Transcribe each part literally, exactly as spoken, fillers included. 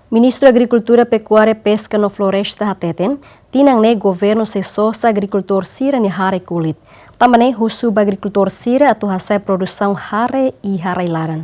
Ministru Agrikultura, Pekuária, Peska no Floresta hateten, tinan ne'e governu sei sosa agrikultór sira-nia hare kulit. Tanba ne'e husu ba agrikultór sira atu hasa'e produsaun hare iha rai-laran.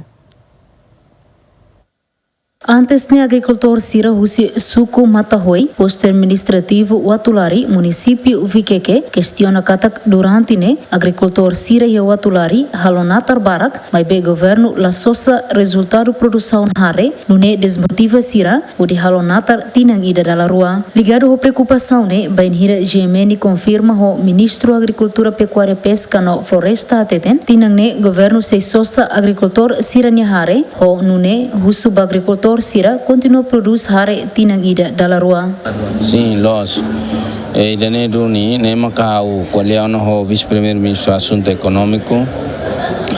Antes ne'e agrikultór sira husi suku Matahoi, postu administrativu Uatulari, munisípiu Vikeke, kestiona katak durante ne'e agrikultór sira iha Uatulari halo natar barak, maibé governu la sosa rezultadu produsaun hare, nune'e desmotiva sira hodi halo natar tinan ida dala rua. Ligadu ho preokupasaun ne'e, bainhira G M N konfirma ho Ministru Agrikultura, Pekuária, Peska no Floresta hateten, tinan ne'e governu sei sosa agrikultór sira-nia hare, ho nune'e husu ba agrikultór sira kontinua prodús hare tinan ida dala rua. Sin, loos. E ida-ne'e duni, ne'e maka ha'u ko'alia ona ho Vise-Primeiru-Ministru Asuntu Ekonómiku,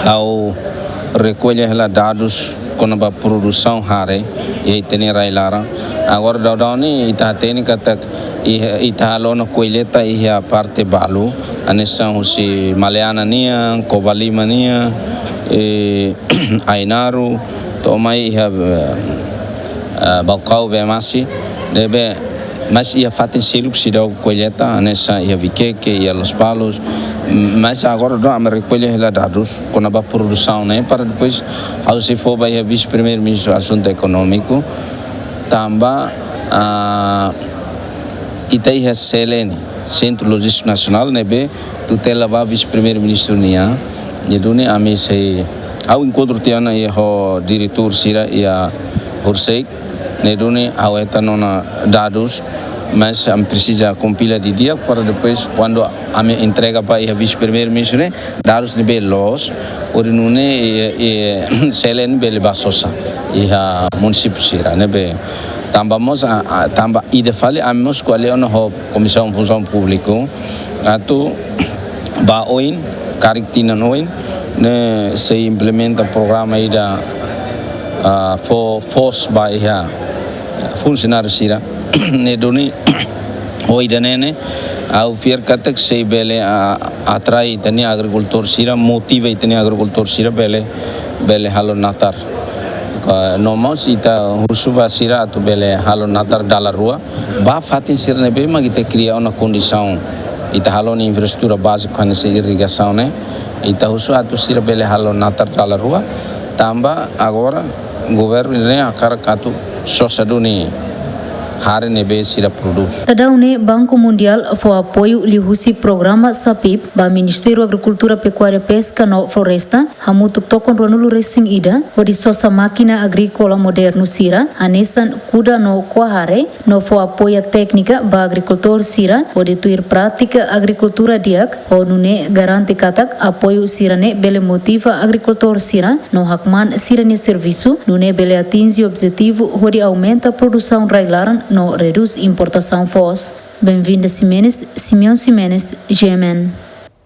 ha'u rekolla hela dadus kona-ba produsaun hare iha ita-nia rai-laran. Agora daudaun ne'e ita hatene katak iha, ita halo ona kolleta iha parte balu, hanesan husi Maliana nian, Covalima nian, eh, Ainaro, to'o mai iha, eh, eh, Baucau, Bemasi, ne'ebé, mas iha fatin seluk seidauk kolleta, hanesan iha Vikeke, iha Lospalos, m-, mas agora daudaun ami rekolla hela dadus kona-ba produsaun ne'e, para depois ha'u sei fó ba iha Vise-Primeiru-Ministru Asuntu Ekonómiku, tanba, ah, ita iha C L N, Centro Logístico Nacional, ne'ebé tutela ba Vise-Primeiru-Ministru nian. Ne'e duni ami sei, ha'u enkontru tiha ona iha ho diretór sira iha horiseik, ne'e duni ha'u hetan ona dadus, mas ami presiza kompila didi'ak para depois, kuandu ami entrega ba iha Vise-Primeiru-Ministru ne'e, dadus ne'ebé loos, hodi nune'e, eh, eh, C L N bele bá sosa iha munisípiu sira ne'ebé. Tanba mós, a, a, tanba ida fali ami mós ko'alia ona ho Komisaun Funsaun Públika atu ba oin, karik tinan oin, ne'e sei implementa programa ida, ah, fó foos ba iha funsionáriu sira. Ne'e duni, ho ida-ne'e ne'e, ha'u fiar katak sei bele, ah, atrai ita-nia agrikultór sira, motiva ita-nia agrikultór sira bele, bele halo natar. Ka, no mós ita husu ba sira atu bele halo natar dala rua. Ba fatin sira ne'ebé mak ita kria ona kondisaun. Ita halo ona infraestrutura bázika hanesan irrigasaun ne'e. Ita husu atu sira bele halo natar dala rua. Tanba agora governu ne'e hakarak atu sosa duni hare ne'ebé sira prodús. Daudaun ne'e Banku Mundiál fó apoiu liuhusi programa SAPIP ba Ministériu Agrikultura, Pekuária, Peska no Floresta, hamutuk tokon ruanulu resin ida, hodi sosa mákina agríkola modernu sira, hanesan kuda no ko'a hare, no fó apoiu téknika ba agrikultór sira, hodi tuir prátika agrikultura di'ak, ho nune'e garante katak apoiu sira-ne'e bele motiva agrikultór sira, no hakmaan sira-nia servisu, nune'e bele atinje objetivu hodi aumenta produsaun rai-laran no redús importasaun foos. Benvinda Ximenes, Simeon Ximenes, G M N.